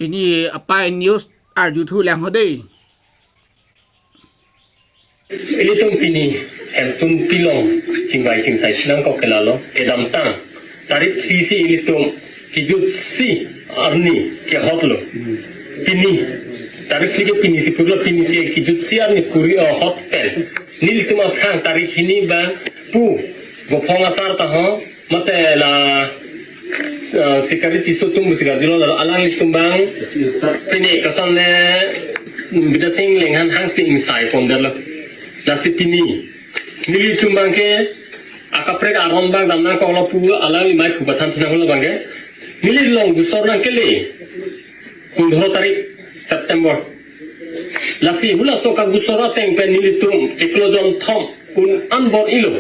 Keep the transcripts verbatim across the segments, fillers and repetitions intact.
Pini apai news arjuthu lang ho dei. Ilitum pini Hemtunpi along chingvai chingsai chinangkok ke lalo, kedamtang tarik phli si ilitum kijutsi arni kehotlo. Pini tarik phli ke pini si purlo, pini si kijutsi arni puri, oh, hot pen. Nelitum aphrang tarik hini abang pu Vophong asar ta ho, mate la, uh, Sikari Tisso atum si karjulo, la alanglitum abang pini koson le Bidya Sing Engleng aphan hangsi ingsai pondetlo. Lasi pini nelitum abang ke akaprek aron abang damnangkoklo pu alangli mai phu pathan thinang lo abang ke. Neli along gusor nangkele pundro tarik September. Lasi halaso kagusor ateng pen nelitum chiklo jonthom un-an bor-ilo.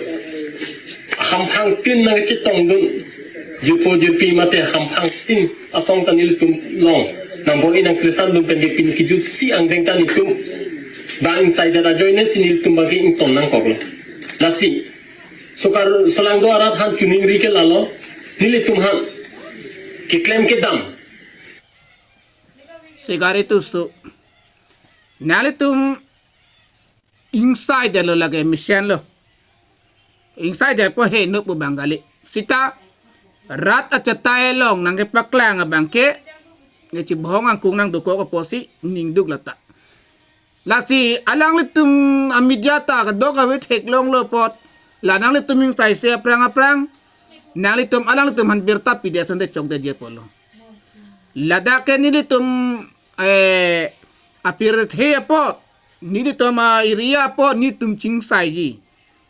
Hamphang tin nangchetongdun jirpo jirpi mate hamphang tin asong ta nelitum along nangbor-i nangkresandun pen ke pini kijutsi angdeng ta nelitum abang ingsaidet ajoine si nelitum abang ke ington nangkoklo. Lasi sokar solangdo arat aphan choningri ke lalo, nelitum aphan keklem kedam. Sikari Tisso, nanglitum ingsaidetlo, lake mesenlo. Ingsaidetpo he no pu abang kali. Sita rat achatai along nangkepaklang abang ke, nge chibohong angkung nangdokok apotsi ningduk lata. Lasi alanglitum a-media ta kadokave theklonglo apot, la nanglitum ingsaise aphrang aphrang, nanglitum alanglitum aphan birta pidet asonte chokdetji apotlo. Ladak ke nelitum, eh, apirthe apot, nelitum a-area apot nelitum chingsaiji.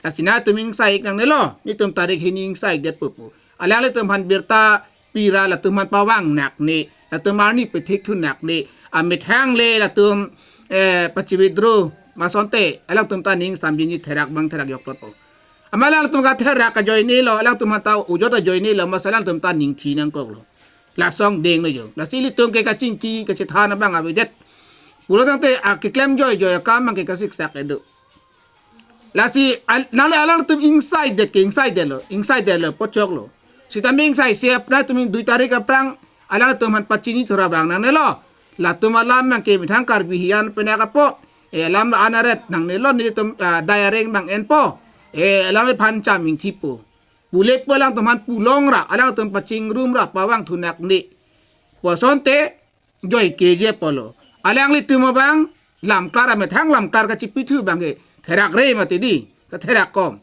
Lasi nangtum ingsai-ik nangnelo, nelitum tarik hini ingsaidetpo pu. Alanglitum aphan birta pira, latum aphan pavang nakne, latum arni pethik thu nakne, amethang le latum, eh, pachi-withdraw ma asonte, alangtum ta ning samjinji, therak abang therak joklo po. Amat alangtum katherak ajoinelo, alangtum aphan ta ujot ajoinelo, amat alangtum ta ning thi nangkoklo. Lason denglo jo. Lasi ilitum ke kachingki kachethan abang avedet. Pulo tangte akeklem joijoi akam abang ke kasiksak edo. Lasi al-, nangli alangtum ingsaidet ke ingsaidetlo, ingsaidetlo, pochoklo. Sitame ingsaise aphrang, nangtum dui tarik aphrang alangtum aphan pachini thura abang nangnelo. Latum alam abang ke methang Karbi hiyan penak apot, eh, alam anaret nangnelo, nelitum, ah, dai areng abang enpo. Eh, alangliphan cham ingthipo. Pulepo alangtum aphan pulongra, alangtum pachingrumra, pavang thu nakne pu asonte joikeji apotlo. Alanglitum abang lamklar, amethang lamklar kachipithu abang ke therakre mati di, katherak kom.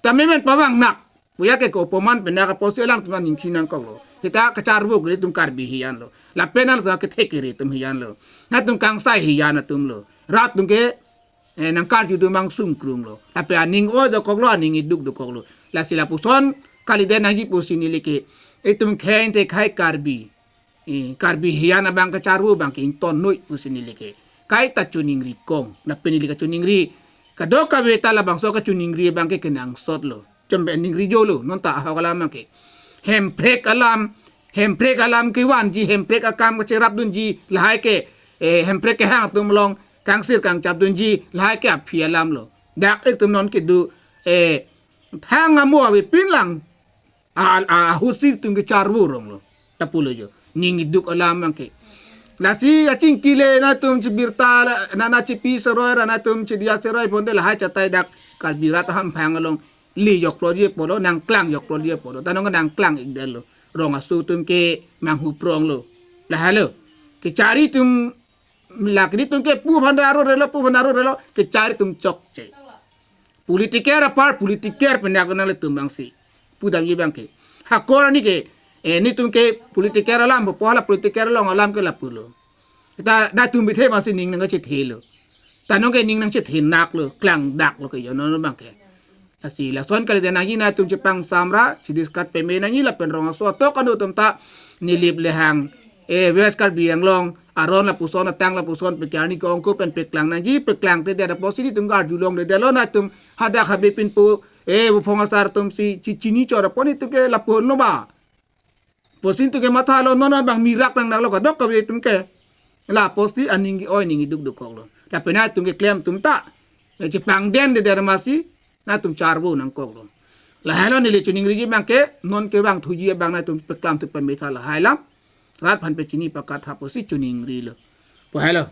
Tame men pavang nak puya ke ko-opoman penak apotsi alangtum aphan ning thi nangkoklo. Sita kacharvo ke ilitum Karbi hiyanlo. Lapen alangtum ke thekiri atum hiyanlo. Nangtum kangsai hiyan atumlo. Rat atum ke, eh, nangkarjudun abang sungkrunglo. Tapi aning oi dokoklo, aning iduk dokoklo. Lasi lapuson kalidet nangji pusi neli ke, itum khei te khei Karbi, eh, Karbi hiyan abang kacharvo abang ke ingtonnoi pusi neli ke kaita choningri kong. Lapen neli kachoningri, kadokave ta labangso kachoningri abang ke kenangsotlo. Chombe ningri jolo, non ta ahok alam abang ke. Hemprek alam, hemprek alam kevanji, hemprek akam kacherapdunji, lahai ke, eh, hemprek kehang atum along kangsir kangchapdunji, lahai ke aphi alamlo. Dak itum non kedo, eh, thang amo avepin lang, a, a, ahutsi atum kecharvo ronglo. Lapulo jo. Ning iduk alam abang ke. Lasi achingki le nangtum chibirta la, nang, nangchipi seroi ra, nangtum chidia seroi ponte lahai chatai dak Karbi rat hamphang along le jokloji apotlo, nangklang jokloji apotlo. Ta non nangklang-ikdetlo. Rong aso atum ke manghu pronglo. Lahailo. Kechari atum, la kini atum ke pu aphan arorelo, pu aphan arorelo, kechari atum chokche. Politiker apar politiker penak nanglitum abangsi pudamji abang ke. Hakor ani ke, eh, nelitum ke politiker alam, po hala politiker along alam ke lapulo. Ta nangtum bithe abangsi ning nangkachethelo. Ta non ke ning nangchethe naklo, klangdaklo ke jo non abang ke. Lasi lason kalidet nangji, nangtum chepangsamra, chidiscuss peme nangji lapen rong aso atok anu atum ta Nilip Lehang, eh, West Karbi Anglong aron lapuson atang lapuson pekarni ke-ongko pen peklang nangji, peklangkledet apotsi nelitum karjulongledetlo, nangtum hadak habe pinpo, eh, Vophong asar atumsi chi-, chini chor apot nelitum ke lapu-onlo ba. Pusi nelitum ke mathalo, non abang mirak nangnaklo kadokave atum ke. Lapusi aning ke-oi ning iduk dokoklo. Lapen nangtum keklem atum ta, eh, chepangdendedet amatsi nangtum charvo nangkoklo. Lahailo neli choningriji abang ke, non kevangthuji abang nangtum peklamthu pametha lahai alam. rat aphan pachini pakatha pusi choningrilo. Pu helo.